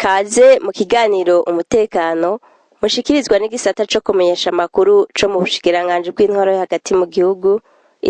Kaze mu kiganiro umutekano mushikirizwa n'igisata co kumenyesha amakuru co mu bushikiranganji bw'intwaro yo hagati mu gihugu,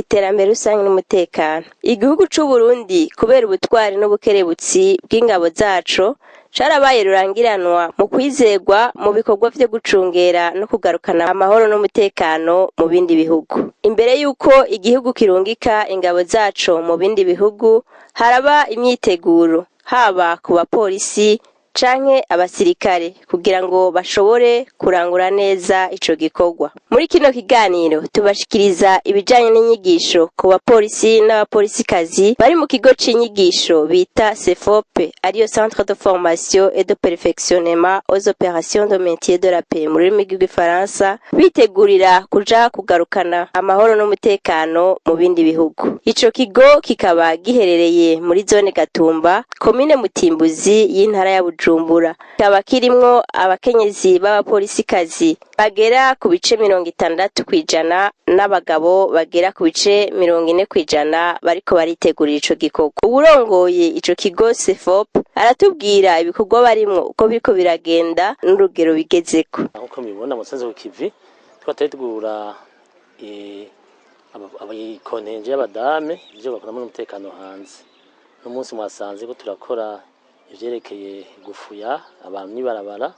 iterambere rusange n'umutekano. Igihugu c'Uburundi, kubera ubutwari n'ubukerebutsi bw'ingabo zaco, carabaye rurangiranwa mu kwizerwa mu bikorwa vyo gucungera no kugarukana amahoro n'umutekano mu bindi bihugu. Imbere y'uko igihugu kirungika ingabo zaco mu bindi bihugu, haraba imyiteguro haba ku bapolisi canke abasirikare kugira ngo bashobore kurangura neza ico gikorwa. Muri kino kiganiro tubashikiriza ibijanye n'inyigisho ku bapolisi n'abapolisikazi bari mu kigo c'inyigisho bita CEFOP, ariyo Centre de Formation et de Perfectionnement aux Opérations de Maintien de la Paix mu rurimi rw'igifaransa, bitegurira kuja kugarukana amahoro n'umutekano mu bindi bihugu. Ico kigo kikaba giherereye muri zone Gatumba, komine Mutimbuzi y'intara ya Bujumbura. Kikaba kirimwo abakenyezi b'abapolisikazi bagera ku bice 60% n'abagabo bagera ku bice 40% bariko baritegurira ico gikorwa. Uwurongoye ico kigo CEFOP aratubwira ibikorwa barimwo, uko biriko biragenda n'urugero bigezeko. Nkuko mubibona, musanze ku kivi twaba turategura contingent y'abadame, ivyo bakoramo n'umutekano hanze. N'umunsi mwasanze ko turakora ivyerekeye gufuya abantu n'ibarabara,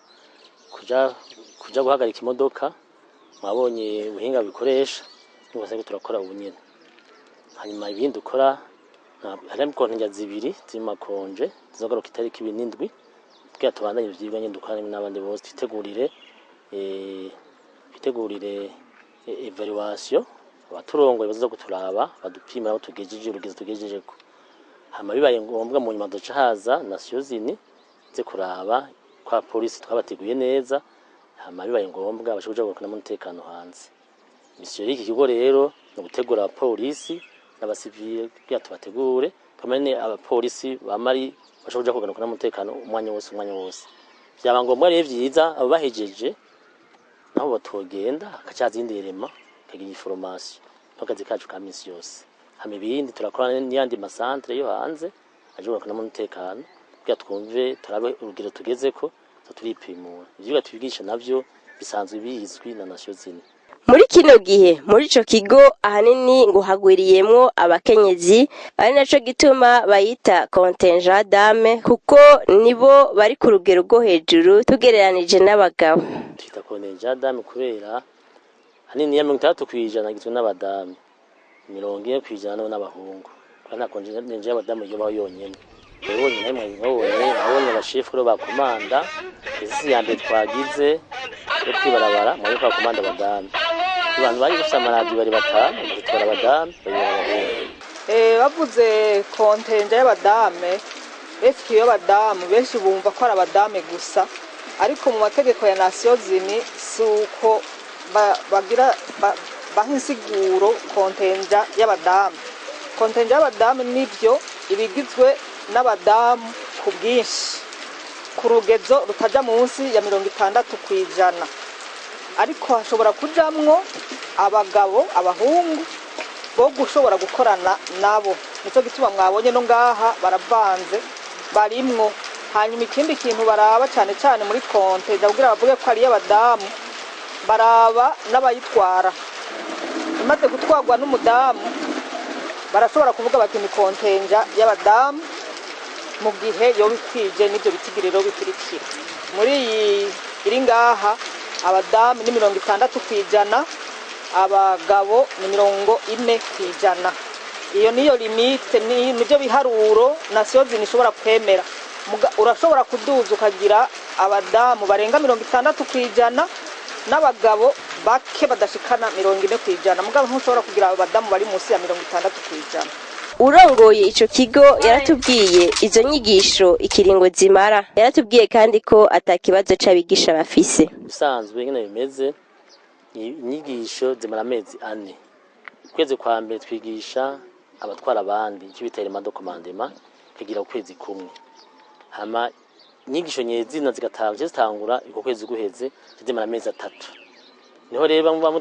kuja guhagarika imodoka. Mwabonye ubuhinga bikoresha, n'ubu turakora ubu nyene. Hanyuma ibindi dukora, hariho contingent zibiri ziri mu ma congés, zizogaruka itariki 27, kugira tubandanye ivyigwa nyene dukorana n'abandi bose, twitegurire évaluation. Abaturongoye bazoza kuturaba, badupima aho tugejeje, urugezo tugejejeko. Hama bibaye ngombwa mu nyuma duca haza Nations Unies ze kuraba kwa polisi twabateguye neza. Hama bibaye ngombwa bashobora kuja gukorana umutekano hanze. Mission y'iki kigo rero ni ugutegura abapolisi n'abasivile, kugira tubategure twamenye abapolisi bamari bashobora kuja kugaruka n'umutekano umwanya wose, umwanya wose. Vyaba ngombwa rero vyiza abo bahejeje naho batogenda, hakacaza iyindi élément ikagira formation n'akazi kacu ka misi yose. Hama ibindi, turakorana n'iyandi ma centres yo hanze aje gukorana n'umutekano, kugira twumve, turabe urugero tugezeko, turipimura. Ivyigwa twigisha navyo bisanzwe bizwi na Nations Unies. Muri kino gihe muri ico kigo ahanini ngo hagwiriyemwo abakenyezi, ari naco gituma bayita contingent dame, kuko nibo bari ku rugero rwo hejuru tugereranije n'abagabo. Twita contingent dame kubera hanini ya 60% agizwe n'abadamu, 40% nabo n'abahungu, kuko nta contingent y'abadamu yobaho yonyene. Mwabonye nawe, mwabonye abashefu rero bakomanda. Isi ya mbere twagize yo kwibarabara, mwabonye ko bakomanda abadamu. Abantu bari bafise amaradiyo bari batanu, batwara abadamu, babiri abahungu. Bavuze contingent y'abadame, FQ y'abadamu, benshi bumva ko ari abadame gusa, ariko mu mategeko ya Nations Unies si uko bagira baha insiguro contingent y'abadamu. Contingent y'abadamu nivyo ibigizwe n'abadamu ku bwinshi, ku rugezo rutaja munsi ya 60%, ariko hashobora kujamwo abagabo, abahungu bo gushobora gukorana nabo. Nico gituma mwabonye no ngaha baravanze, barimwo. Hanyuma ikindi kintu baraba cyane cyane muri contingent kugira bavuge ko ari iy'abadamu, baraba n'abayitwara. Imaze gutwarwa n'umudamu, barashobora kuvuga bati ni contingent y'abadamu, mu gihe yoba ikwije n'ibyo bitigiriro bikurikira. Muri iyi iri ngaha, abadamu ni 60%, abagabo ni 40%. Iyo niyo limite, nibyo biharuro Nations Unies ishobora kwemera. Urashobora kuduza ukagira abadamu barenga 60% n'abagabo bake badashikana 40%, mugabo ntushobora kugira abadamu bari munsi ya 60%. Urongoye ico kigo yaratubwiye izo nyigisho ikiringo zimara. Yaratubwiye kandi ko ata kibazo c'abigisha bafise. Bisanzwe nyene bimeze, inyigisho zimara amezi 4. Ukwezi kwa mbere twigisha abatwara abandi, icyo bita élément de commandement, kagira ukwezi kumwe. Hama inyigisho nyezina zigatanga zitangura uko kwezi guheze, zimara amezi 3. Niho rero bamwe bamwe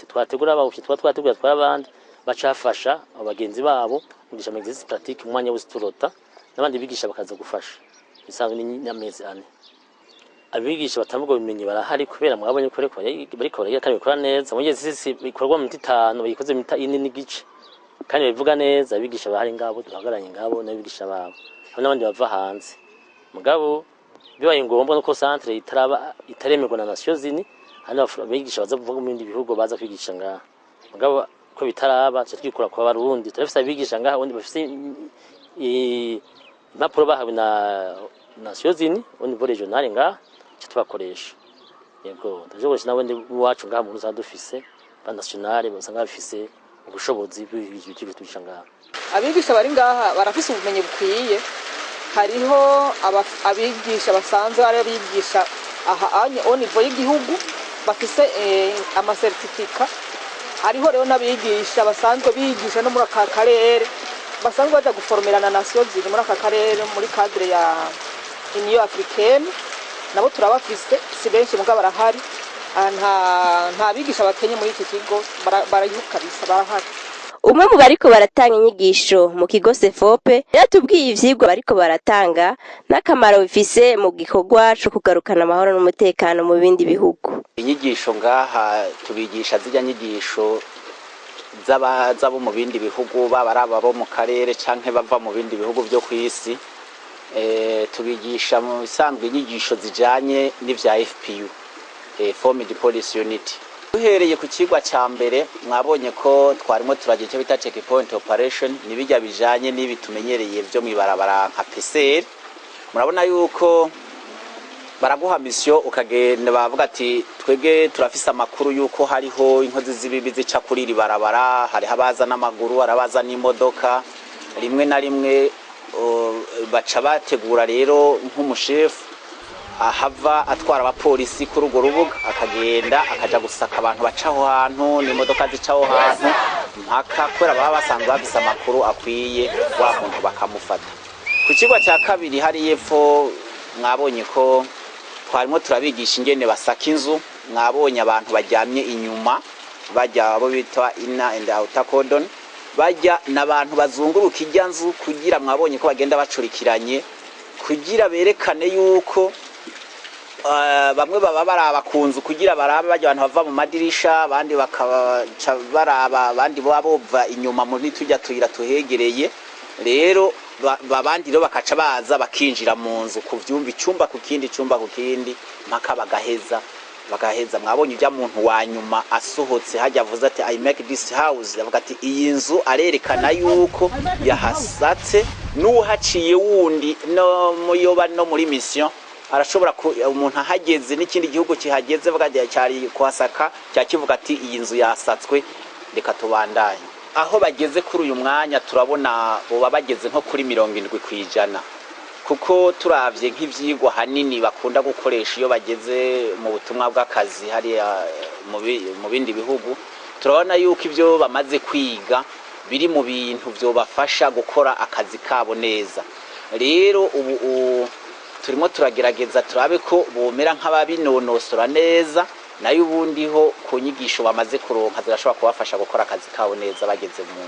twategura abawushe, tuba twategura twara abandi, bacafasha abo bagenzi babo mugisha ama exercice pratique umwanya wose turota, n'abandi bigisha bakaza gufasha. Bisanzwe ni amezi 4. Abigisha batanga ubwo bumenyi barahari, kubera mwabonye ko bariko bariga kandi bikora neza. Mu sisi bikorwa mu minota 5, bayikoze mu minota 4 n'igice, kandi babivuga neza. Abigisha bahari ngabo duhagaranye ngabo n'abigisha babo, hari n'abandi bava hanze. Mugabo bibaye ngombwa nuko centre itaraba, itaremerwa na Nations Unies, hari abigisha baza kuva mu bindi bihugu baza kwigisha ngaha. Mugabo ko bitaraba, tuca twikura kwa Barundi. Turafise abigisha ngaha ubundi bafise impapuro bahawe na Nations Unies au niveau régional ngaha, tuca tubakoresha. Yego, ndajoboje n'abandi iwacu ngaha mu Burundi dufise ba nationale, basanga bafise ubushobozi bw'ibyo twigisha ngaha. Abigisha bari ngaha barafise ubumenyi bukwiye. Hariho abigisha basanzwe ari abigisha aha anye au niveau y'igihugu, bafise ama certificats. Hariho rero n'abigisha basanzwe bigisha no muri aka karere, basanzwe baja guformerana na Nations Unies muri aka karere muri cadre ya Union Africaine. Nabo turabafise, si benshi mugabo barahari. Nta bigisha bakenye muri iki kigo, barayiho kabisa, barahari. Umwe mu bariko baratanga inyigisho mu kigo Sefope yaratubwiye ivyigwa bariko baratanga n'akamaro bifise mu gikorwa co kugarukana amahoro n'umutekano mu bindi bihugu. Inyigisho ngaha tubigisha zirya nyigisho z'abaza bo mu bindi bihugu, baba ari abo mu karere canke bava mu bindi bihugu vyo kw'isi. Tubigisha mu bisanzwe inyigisho zijanye n'ivya FPU, Formed Police Unit. Duhereye ku cigwa ca mbere, mwabonye ko twarimo turagira icyo bita checkpoint operation, nibijya bijanye n'ibi tumenyereye vyo mw'ibarabara nka PCR. Murabona yuko baraguha mission ukagenda, bavuga ati: "Twebwe turafise amakuru yuko hariho inkozi z'ibibi zica kuri iri barabara, hariho abaza n'amaguru, hari abaza n'imodoka." Rimwe na rimwe baca bategura rero nk'umushefu ahava atwara abapolisi kuri urwo rubuga, akagenda akaja gusaka abantu baca aho hantu n'imodoka zica aho hantu mpaka, kubera baba basanzwe bafise amakuru akwiye, wa muntu bakamufata. Ku kigo cya kabiri hari epfo, mwabonye ko twarimo turabigisha ingene basaka inzu. Mwabonye abantu baryamye inyuma, bajya abo bita inner and outer cordon, bajya n'abantu bazunguruka ijya nzu, kugira mwabonye ko bagenda bacurikiranye, kugira berekane yuko bamwe baba baraba ku nzu, kugira barabe bajya abantu bava mu madirisha, abandi bakaca baraba abandi baba bova inyuma muri tujya tuyira tuhegereye. Rero abandi rero bakaca baza bakinjira mu nzu ku vyumba, icyumba ku kindi, icumba ku kindi, mpaka bagaheza. Mwabonye ujya muntu wa nyuma asohotse hajya avuze ati: "I make this house", avuga ati iyi nzu, arerekana yuko yahasatse. N'uhaciye wundi no muyoba no muri mission arashobora umuntu ahageze n'ikindi gihugu kihageze bavuga ati cyari kuhasaka, cyakivuga ati: "Iyi nzu yasatswe, reka tubandanye." Aho bageze kuri uyu mwanya, turabona boba bageze nko kuri 70%, kuko turavye nk'ivyigwa hanini bakunda gukoresha iyo bageze mu butumwa bw'akazi hariya mu bindi bihugu, turabona yuko ibyo bamaze kwiga biri mu bintu vyobafasha gukora akazi kabo neza. Rero ubu turimo turagerageza turabe ko bomera nk'ababinonosora neza. Nayo ubundi ho ku nyigisho bamaze kuronka zirashobora kubafasha gukora akazi kabo neza bageze mu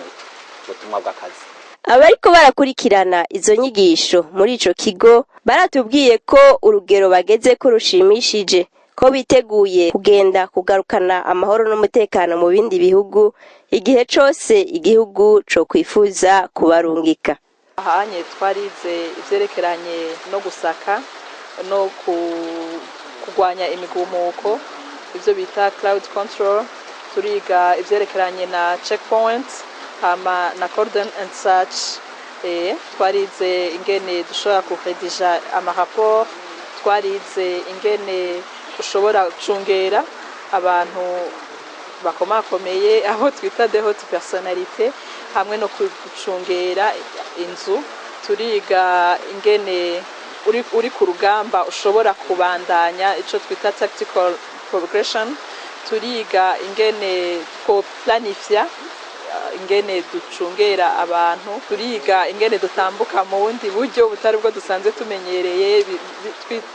butumwa bw'akazi. Abariko barakurikirana izo nyigisho muri ico kigo baratubwiye ko urugero bageze ko rushimishije, ko biteguye kugenda kugarukana amahoro n'umutekano mu bindi bihugu igihe cose igihugu co kwifuza kubarungika. Ahanye twarize ivyerekeranye no gusaka no kurwanya imigumuko, ivyo bita crowd control. Turiga ivyerekeranye na checkpoint hama na cordon and search. Twarize ingene dushobora kuredija ama rapports, twarize ingene ushobora gucungera abantu bakomakomeye, abo twita de haute personnalité, hamwe no gucungera inzu. Turiga ingene uri ku rugamba ushobora kubandanya ico twita tactical progression. Turiga ingene two planifya ingene ducungera abantu. Turiga ingene dutambuka mu bundi buryo butari bwo dusanzwe tumenyereye,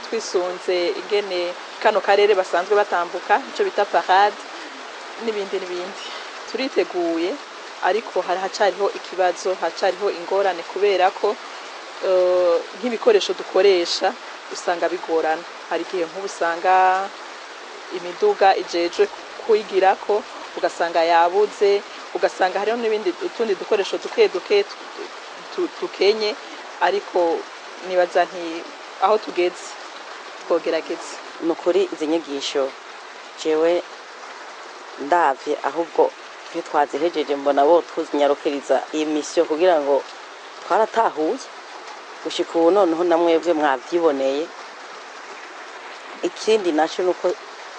twisunze ingene kano karere basanzwe batambuka, ico bita parade, n'ibindi n'ibindi. Turiteguye, ariko hari hacariho ikibazo, hacariho ingorane, kubera ko Nk'ibikoresho dukoresha usanga bigorana. Hari igihe nk'ubu usanga imiduga ijejwe kwigirako ugasanga yabuze, ugasanga hariho n'ibindi utundi dukoresho duke duke tukenye, ariko nibaza nti aho tugeze twogerageza. Ni ukuri izi nyigisho jewe ndavye, ahubwo iyo twazihejeje mbona bo tuzinyarukiriza iyi mission, kugira ngo twaratahuye gushika ubu. Noneho namwebwe mwavyiboneye. Ikindi naco nuko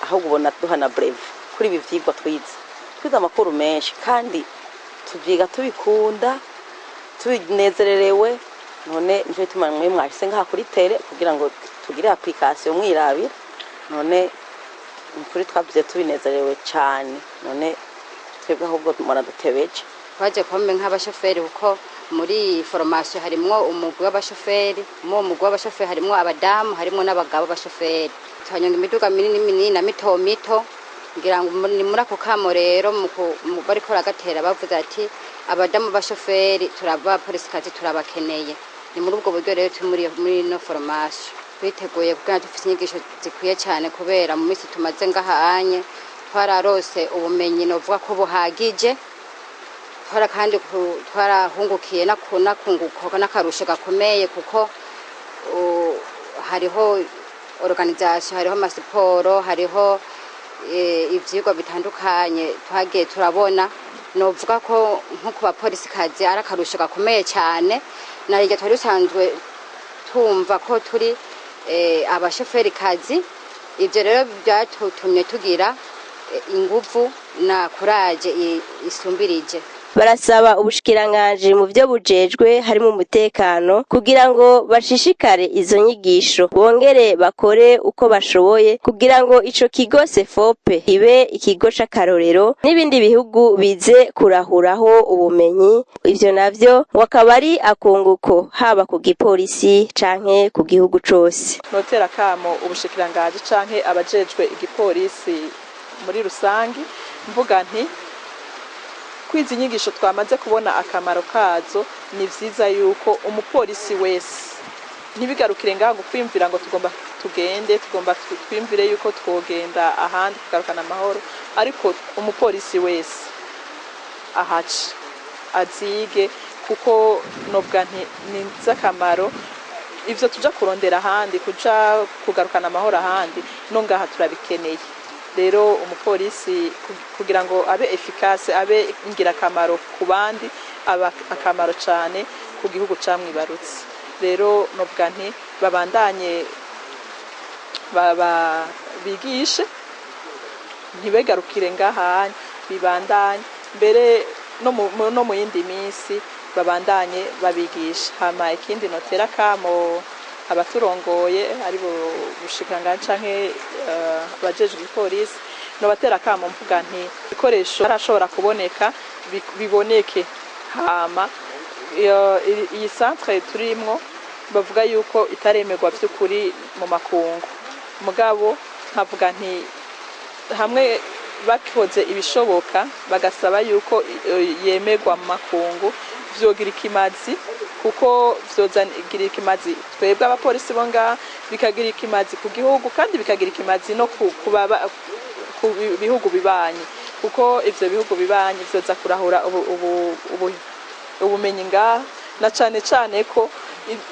ahubwo ubona duhana brevet kuri ibi vyigwa twize. Twize amakuru menshi kandi tuvyiga tubikunda, tubinezererewe. None nico gituma mwe mwashyize ngaha kuri terrain kugira ngo tugire application mwirabira. None ni ukuri twavyize tubinezerewe cane. None twebwe ahubwo muradutebeje. Twaje kumbe nk'abashoferi, kuko muri formation harimwo umugwi w'abashoferi. Muri uwo mugwi w'abashoferi harimwo abadamu, harimwo n'abagabo b'abashoferi. Tuhanyonga imiduga minini minini na mito mito. Ngira ngo ni muri ako kamo rero bariko baragatera bavuze ati abadamu b'abashoferi turaba polisikazi turabakeneye. Ni muri ubwo buryo rero turi muri ino formation, twiteguye kugira dufise inyigisho zikwiye cyane, kubera mu minsi tumaze ngahanye twararose ubumenyi novuga ko buhagije. Twara kandi twarahungukiye nakunguko n'akarusho gakomeye, kuko hariho organisation, hariho amasiporo, hariho ivyigwa bitandukanye twagiye turabona. Novuga ko nko ku bapolisikazi ari akarusho gakomeye cyane. Narirya twari dusanzwe tumva ko turi abashoferi kazi. Ibyo rero byatutumye tugira inguvu na courage isumbirije. Barasaba ubushikiranganji mu byo bujejwe harimo umutekano kugira ngo bashishikare izo nyigisho, bongere bakore uko bashoboye kugira ngo ico kigo Sefope kibe ikigo c'akarorero n'ibindi bihugu bize kurahuraho ubumenyi. Ivyo navyo ngo akaba ari akunguko haba ku gipolisi canke ku gihugu cose. Notera kamo ubushikiranganji canke abajejwe igipolisi muri rusangi, mvuga nti kwizi inyigisho twamaze kubona akamaro kazo, ni vyiza yuko umupolisi wese ntibigarukire ngaho ngo kwiyumvira ngo tugomba tugende, tugomba twiyumvire yuko twogenda ahandi kugarukana amahoro, ariko umupolisi wese ahaca azige, kuko nobwa nti ni nz'akamaro. Ivyo tuja kurondera ahandi, kuja kugarukana amahoro ahandi, no ngaha turabikeneye. Rero umupolisi kugira ngo abe efficace, abe ingirakamaro ku bandi, aba akamaro cane ku gihugu camwibarutse. Rero novuga nti babandanye baba bigishe, ntibegarukire ngahanya, bibandanye mbere no mu yindi minsi babandanye babigisha. Hama ikindi notera kamo abaturongoye, ari bo bushikiranganji canke abajejwe igipolisi, nobatera kamo mvuga nti ibikoresho arashobora kuboneka biboneke. Hama iyi centre turimwo bavuga yuko itaremerwa vy'ukuri mu makungu, mugabo nkavuga nti hamwe bakoze ibishoboka bagasaba yuko yemerwa mu makungu, vyogira ikimazi, kuko vyozagira ikimazi twebwe abapolisi bo ngaha, bikagira ikimazi ku gihugu, kandi bikagira ikimazi no ku bihugu bibanyi, kuko ivyo bihugu bibanyi vyoza kurahura ubumenyi ngaha, na cane cane ko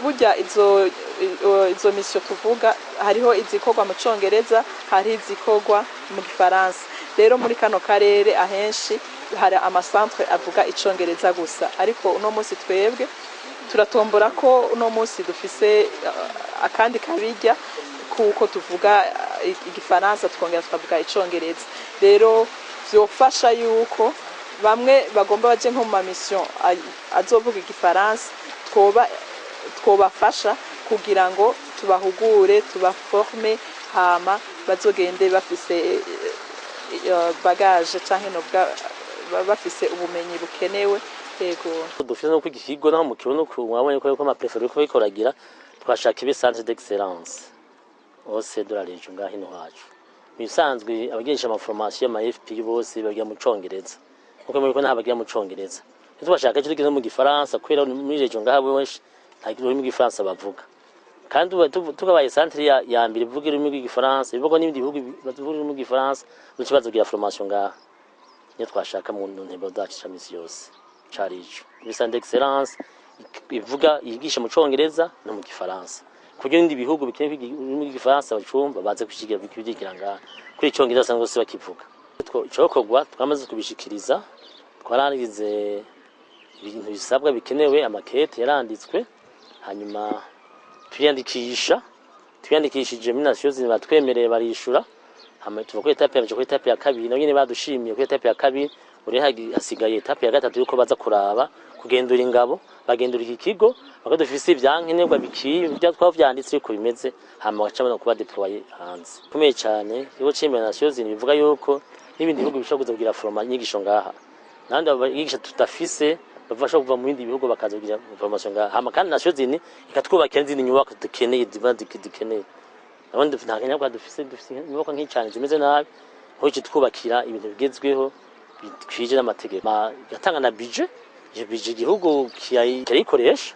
burya izo mission tuvuga hariho izikorwa mu Congereza, hariho izikorwa mu Gifaransa. Rero muri kano karere ahenshi hari amacentre avuga Icongereza gusa, ariko uno munsi twebwe turatombora ko uno munsi dufise akandi kabirya kuko tuvuga Igifaransa, tukongera tukavuga Icongereza. Rero vyofasha yuko bamwe bagomba baje nko mu mamission azovuga Igifaransa, twobafasha kugira ngo tubahugure, tubaforme, hama bazogende bafise bagage canke novuga bafise ubumenyi bukenewe. Yego. Dufise no kwiga ikigo naho mu kibuno mwabonye ko ama préfets uriko bikoragira, twashaka ibe centre d'excellence au sein de la région ngaho ino hacu. Mu bisanzwe abagirisha ama formation ama FP bose bagiye mu Congereza, nkuko muri ko naho bagiye mu Congereza, twashaka cyo tugeze mu Gifaransa, kubera muri région ngaho benshi Nta rurimi rw'igifaransa bavuga. Kandi tubaye centre ya mbere ivuga ururimi rw'igifaransa, bivugwa n'ibindi bihugu bavuga ururimi rw'igifaransa, duce bazogira formation ngaha. Niyo twashaka mu ntego zacu ca misi yose cari ico. Centre d'excellence ivuga, yigisha mu Congereza no mu Gifaransa, kuburyo ibindi bihugu bikeneye kwiga ururimi rw'igifaransa bacumva baze kucigira ngaha. Kuri icongereza usanga bose bakivuga. Icokorwa twamaze kubishikiriza, twarangize ibintu bisabwa bikenewe, amakete yaranditswe, hanyuma turiyandikisha. Twiyandikishije muri Nations Unies, batwemereye, barishura. Hama tuva kuri étape ya mbere kuri étape ya kabiri, nayo nyene badushimiye kuri étape ya kabiri. Ubu hasigaye étape ya gatatu, yuko baza kuraba, kugendura ingabo, bagendura iki kigo, bako dufise ivyankenerwa bikiye, ibyo twavyanditse yuko bimeze, hama bagaca babona kuba déployé hanze. Komeye cane ikigo cemera Nations Unies bivuga yuko n'ibindi bihugu bishobora kuza kugira forma inyigisho ngaha, nandi abigisha tudafise bafasha kuva mu bindi bihugu bakaza kugira formation ngaha. Hama kandi Nations Unies ikatwubakira n'izindi nyubako dukeneye, ziba dukeneye. Nabundi nta nyubako dufise, dufise inyubako nk'icane zimeze nabi, aho ico twubakira ibintu bigezweho bikwije n'amategeko. Igatanga na budget, iyo budget igihugu kirayikoresha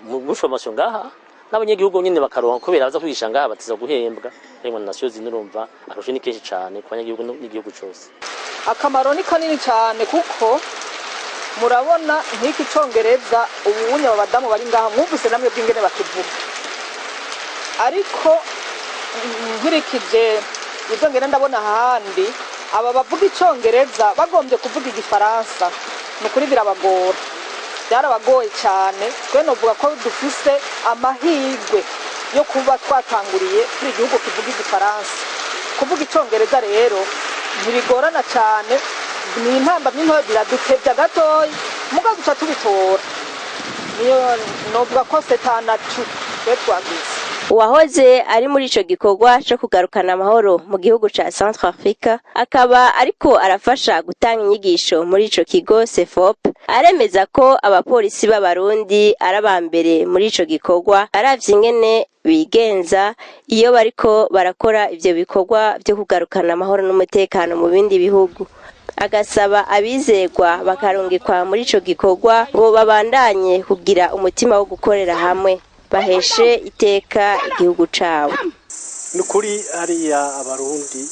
muri formation ngaha, n'abanyagihugu nyene bakaronka, kubera baza kwigisha ngaha batiza guhembwa. Ariko na Nations Unies, urumva akarusho ni kenshi cane ku banyagihugu n'igihugu cose. Akamaro ni kanini cyane, kuko murabona nk'iki Cyongereza ubunye aba badamu bari ngaha mwumvise namwe bw'ingene bakivuga. Ariko nkurikije ibyo ngenda ndabona ahandi, aba bavuga Icyongereza bagombye kuvuga Igifaransa, ni ukuri birabagora, byarabagoye cyane. Twe novuga ko dufise amahirwe yo kuba twatanguriye kuri igihugu kivuga Igifaransa. Kuvuga Icyongereza rero ntibigorana cyane, ni intambamyi ntoya, biradutebya gatoya, muga duca tubitora. Niyo novuga ko setanacu twe twagize. Uwahoze ari muri ico gikorwa co kugarukana amahoro mu gihugu ca Centrafrica, akaba ariko arafasha gutanga inyigisho muri ico kigo CEFOP, aremeza ko abapolisi b'Abarundi ari aba mbere muri ico gikorwa, aravye ingene bigenza iyo bariko barakora ivyo bikorwa vyo kugarukana amahoro n'umutekano mu bindi bihugu. Agasaba abizegwa bakarungikwa muri ico gikorwa ngo babandanye kugira umutima wo gukorera hamwe, baheshe iteka igihugu cabo. Ni ukuri, hariya Abarundi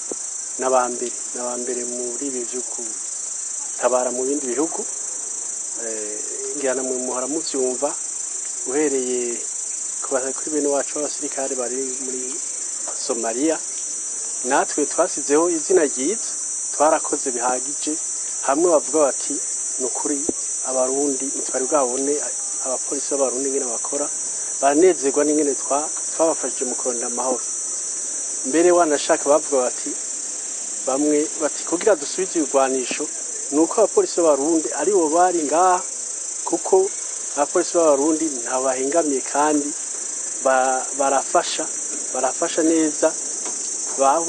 n'abambere, n'abambere muri ibi byo gutabara mu bindi bihugu. Ngira namwe muhora muvyumva, uhereye kuri bene wacu b'abasirikare bari muri Somaliya. Natwe twasizeho izina ryiza, twarakoze bihagije, hamwe bavuga bati: "Ni ukuri, Abarundi ntitwari bwabone abapolisi b'Abarundi ingene bakora." Baranezerwa n'ingene twabafashije mu kurondera amahoro. Mbere wanashaka bavuga bati, bamwe bati: "Kugira dusubize ibigwanisho ni uko abapolisi b'Abarundi aribo bari ngaha, kuko abapolisi b'Abarundi ntabahengamiye kandi barafasha neza."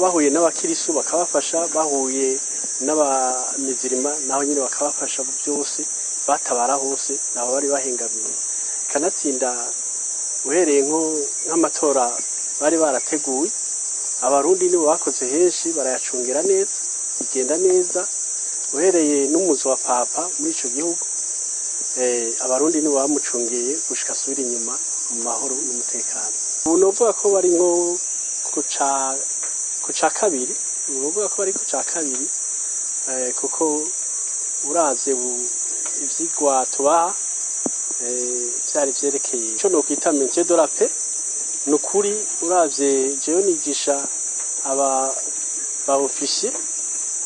Bahuye n'abakirisu bakabafasha, bahuye n'abamizirima naho nyine bakabafasha, byose batabara hose, nabo bari bahengamiye. Kanatsinda uhereye nk'amatora bari barateguye, Abarundi nibo bakoze henshi, barayacungira neza, bigenda neza. Uhereye n'umuzo wa Papa muri ico gihugu, Abarundi nibo bamucungeye gushika asubira inyuma mu mahoro n'umutekano. Ubu novuga ko bari nko ku ca kabiri, ubu novuga ko bari ku ca kabiri, kuko uravye ivyigwa tubaha, vyari vyerekeye ico nokwita maintien de la paix. Ni ukuri, uravye jewe nigisha aba ba officier,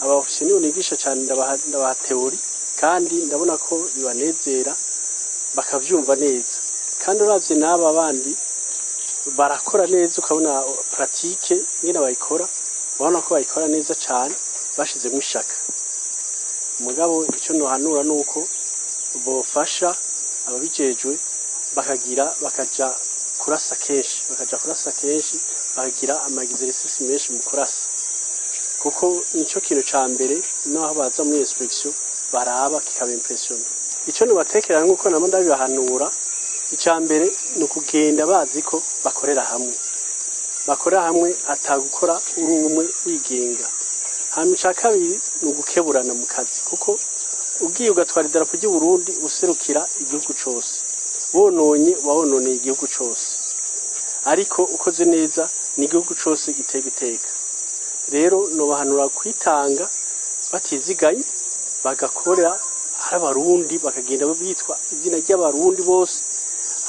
aba officier nibo nigisha cane, ndabaha théorie, kandi ndabona ko bibanezera, bakavyumva neza. Kandi uravye n'aba bandi barakora neza, ukabona pratique ingene bayikora, urabona ko bayikora neza cane, bashizemo ishaka. Mugabo ico nohanura nuko bofasha ababijejwe, bakagira bakaja kurasa kenshi, bakaja kurasa kenshi, bakagira ama exercice menshi mu kurasa, kuko nico kintu ca mbere naho baza muri inspection baraba kikaba impressionna. Ico nobatekera, nkuko namo ndabibahanura, ica mbere ni ukugenda bazi ko bakorera hamwe, bakorera hamwe, atagukora uri umwe wigenga. Hanyuma ica kabiri ni ugukeburana mu kazi, kuko ugiye ugatwara idarapo ry'u Burundi, userukira igihugu cose. Wononye uba wononeye igihugu cose, ariko ukoze neza ni igihugu cose gitega iteka. Rero nobahanura kwitanga batiziganye, bagakora ari Abarundi, bakagenda bitwa izina ry'Abarundi bose,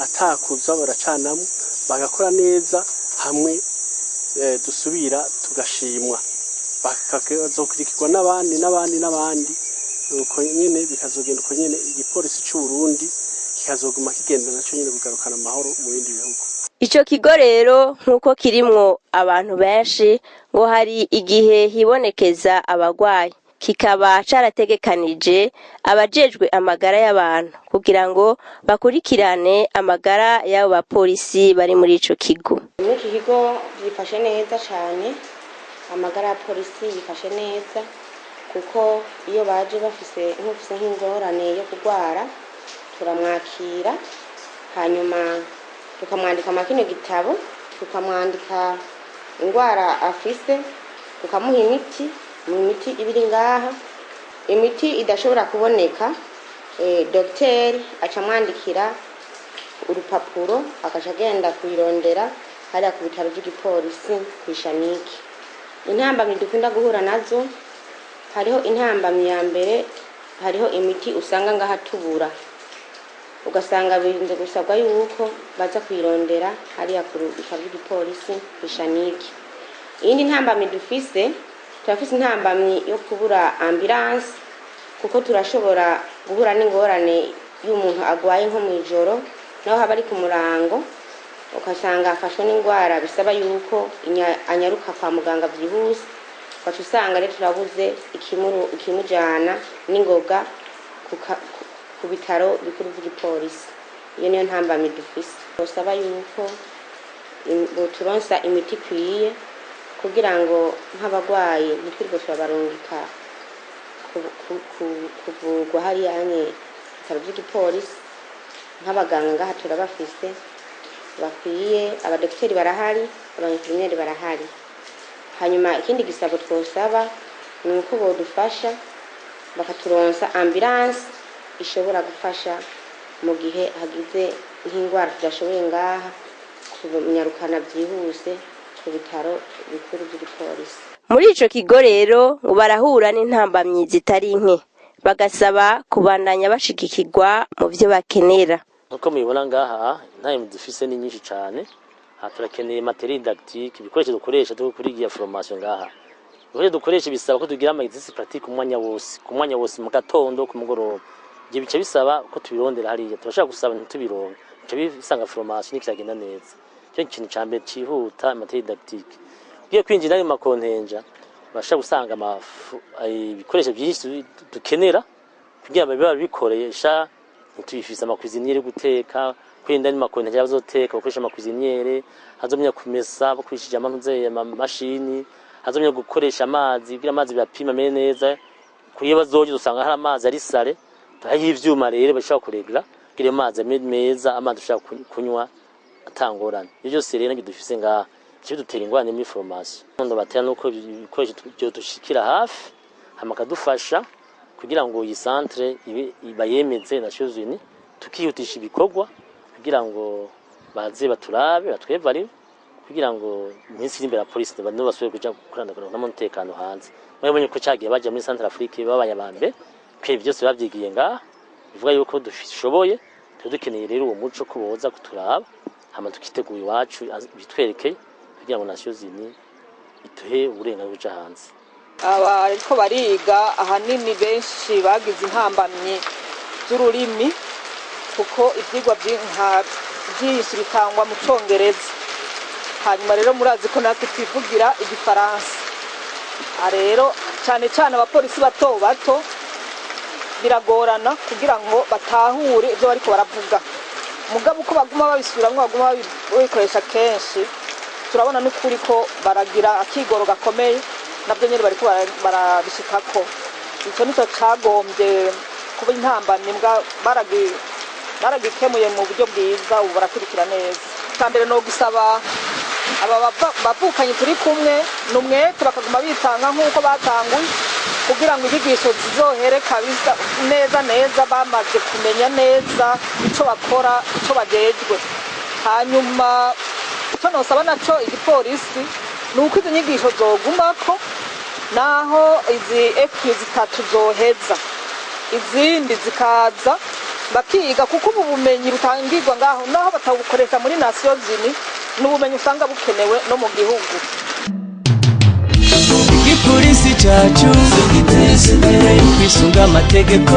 atakuza baracanamo, bagakora neza hamwe dusubira tugashimwa, bakazokurikirwa n'abandi n'abandi n'abandi, uko nyene bikazogenda, uko nyene igipolisi c'u Burundi kikazoguma kigenda naco nyene kugarukana amahoro mu bindi bihugu. Ico kigo rero, nk'uko kirimwo abantu benshi, ngo hari igihe hibonekeza abagwayi, kikaba carategekanije abajejwe amagara y'abantu kugira ngo bakurikirane amagara y'abo bapolisi bari muri ico kigo. Muri iki kigo byifashe neza cyane, amagara ya polisi yifashe neza, kuko iyo baje bafise nk'ufise nk'ingorane yo kurwara, turamwakira, hanyuma tukamwandika muri kino gitabo, tukamwandika indwara afise, tukamuha imiti. Mu miti iba iri ngaha, imiti idashobora kuboneka, dogiteri aca amwandikira urupapuro, agaca agenda kuyirondera hariya ku bitaro by'igipolisi ku ishamike. Intambamyi dukunda guhura nazo, hariho intambamyi ya mbere, hariho imiti usanga ngaha tubura, ugasanga birinze gusabwa yuko baza kuyirondera hariya ku bitaro by'igipolisi ku ishamike. Iyindi ntambamyi dufise, turafise intambamyi yo kubura ambulance, kuko turashobora guhura n'ingorane y'umuntu agwaye nko mu ijoro, naho haba ari ku murango, ugasanga afashwe n'indwara bisaba yuko anyaruka kwa muganga byihuse, ugaca usanga rero turabuze ikimujana n'ingoga ku bitaro bikuru by'igipolisi. Iyo niyo ntambamyi dufise. Busaba yuko boturonsa imiti ikwiye, kugira ngo nk'abagwayi ntitwirirwe turabarungika kuvurwa hariya nye bitaro by'igipolisi. Nk'abaganga ngaha turabafise bakwiye, abadogiteri barahari, aba infirmières barahari. Hanyuma ikindi gisabo twosaba ni uko bodufasha bakaturonsa ambulance ishobora gufasha mu gihe hagize nk'indwara tudashoboye ngaha kunyarukana byihuse ku bitaro bikuru by'igipolisi. Muri ico kigo rero ngo barahura n'intambamyi zitari nke, bagasaba kubandanya bashigikirwa mu vyo bakenera. Nkuko mubibona ngaha, intambamyi dufise ni nyinshi cane. Aha turakeneye matériel didactique, ibikoresho dukoresha turi kuri iya formation ngaha. Ibikoresho dukoresha bisaba ko tugira ama exercice pratique umwanya wose, ku mwanya wose, mu gatondo, ku mugoroba. Ivyo bica bisaba ko tubirondera hariya, turashaka gusaba ntitubironke, bica bisanga formation ntikiragenda neza. Icyo kintu ca mbere cihuta, matériel didactique. Ugiye kwinjira mu ma contingents, urashobora gusanga ibikoresho byinshi dukenera kugira ngo babe babikoresha ntitubifise: ama cuisinières yo guteka, kwirinda ni ma contingents bazoteka bakoresha ama cuisinières, hazomenya kumesa bakoresheje amantuze amamashini, hazomenya gukoresha amazi kugira amazi bapima amere neza. Kuyo bazoje usanga hari amazi ari sale, hariho ivyuma rero bashobora kuregla kugira ayo mazi amere meza, amazi ushobora kunywa atangorane. Ivyo byose rero nibyo dufise ngaha, ivyo dutera ingorane muri formation. Ndo batera nuko ibikoresho byo dushikira hafi, hama akadufasha kugira ngo iyi centre ibe bayemeze Nations Unies, tukihutisha ibikorwa kugira ngo baze baturabe, batwevare, kugira ngo iminsi iri imbere ya polisi nibo basubire kuja gukorana n'umutekano hanze. Mwabonye ko cagiye baja muri Central Afrique babaye abambere, kwe byose bavyigiye ngaha, bivuga yuko dushoboye. Tuba dukeneye rero uwo muco ko boza kuturaba, hama tukitegura iwacu bitwerekeye, kugira ngo Nations Unies ituhe uburenganzira buja hanze. Abariko bariga ahanini benshi bagize intambamyi z'ururimi, kuko ivyigwa vyinshi bitangwa mu Congereza. Hanyuma rero murazi ko natwe twivugira Igifaransa. Aha rero cane cane abapolisi bato bato biragorana kugira ngo batahure ivyo bariko baravuga. Mugabo uko baguma babisubiramwo, baguma babikoresha kenshi, turabona n'ukuri ko baragira akigoro gakomeye, nabyo nyene bariko barabishikako. Ico nico cagombye kuba intambamyi, mbwa baragikemuye mu buryo bwiza, ubu barakurikira neza. Icya mbere no gusaba aba bavukanyi turi kumwe ni umwete, bakaguma bitanga nk'uko batanguye. Kugira ngo inyigisho zizohere kabisa neza neza, bamaze kumenya neza ico bakora, ico bajejwe. Hanyuma icyo nosaba naco igipolisi ni uko izi nyigisho zogumako naho izi FQ zitatu zoheza, izindi zikaza bakiga, kuko ubu bumenyi butangirwa ngaho, naho batabukoresha muri Nations Unies, ni ubumenyi usanga bukenewe no mu gihugu. Igipolisi cacu tugiteza imbere, kwisunga amategeko.